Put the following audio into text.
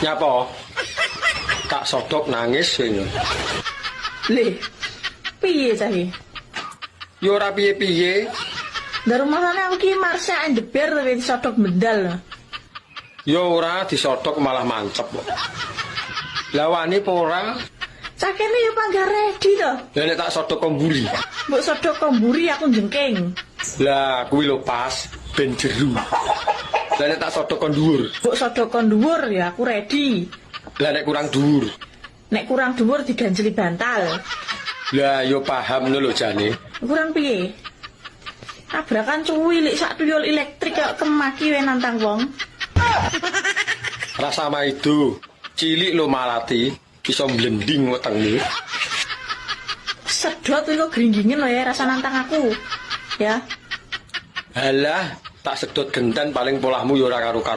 Nyapa? Tak sodok nangis sing. Le. Piye cah iki? Yo ora piye-piye. Ndak rumasane aku ki Marsha and the Bear tapi disodok bendal. Yo ora disodok malah mancep kok. Lah wani apa ora? Cah kene yo panggah ready to. Lah nek tak sodok ko mburi. Mbok sodok ko mburi aku jengking. Lah kuwi lho pas ben jeru. Lah nek tak sodok ko dhuwur. Mbok sodok ko dhuwur ya aku ready. Lah nek kurang dhuwur. Nek kurang dhuwur diganjeli bantal. Lah yo paham lho jane. Kurang piye? Tabrakan cuwilik sak tuyul elektrik kok kemaki we nantang wong. Rasa maido. Cilik lho malati iso mblending wetengmu. Sedot kuwi kok gringgingen lho ya rasa nantang aku. Ya. Halah, tak sedot genten paling polahmu yo ora karu-karu.